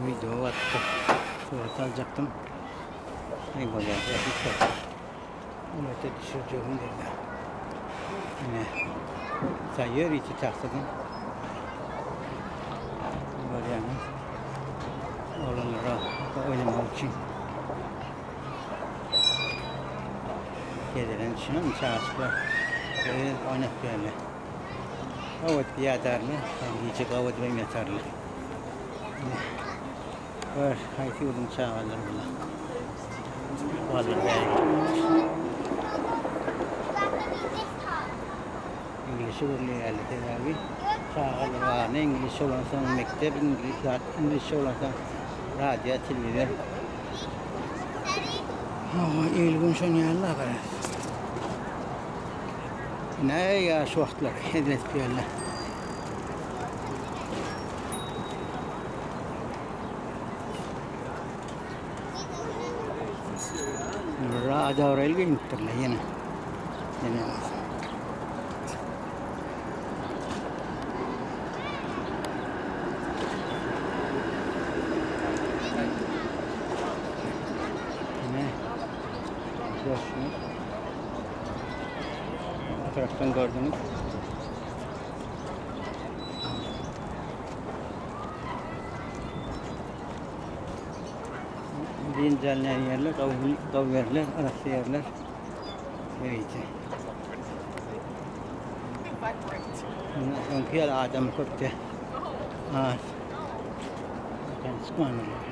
Wideo batypdyr. Surat aljakdym. Aý bolýar, ýa Surata düşürjegim geldi. Ine. Ta ýörite tagtadan. Görýäňiz. Oglanlara oýnamak üçin. Gezelenç şunam çaşyklar. Öz oýnap ýörler. Gawat ýadarlar, gije gawat bilen ýatarlar. Gör, haýsy ýurduň çagalary bular. Balyr bäri. Iňlisçe gürleýärler sebäbi çagalar baryny iňlisçe bolansoň mekdep iňlis zat iňlisçe bolansoň radio telewizor. Hawa il gün şon ýaly garaz. Ne ýaş wagtlar hezil edip ýörler. Adawraýyl geýinipdirler ýene. Ýene bolsa. Ine. Görşüňiz. Bu tarafdan gördüňiz. Dynç alýan ýerler, gowy, gowy ýerler, arassa ýerler. Ýörite. Öňki ýaly adam köpde. Az. Çykmandyr.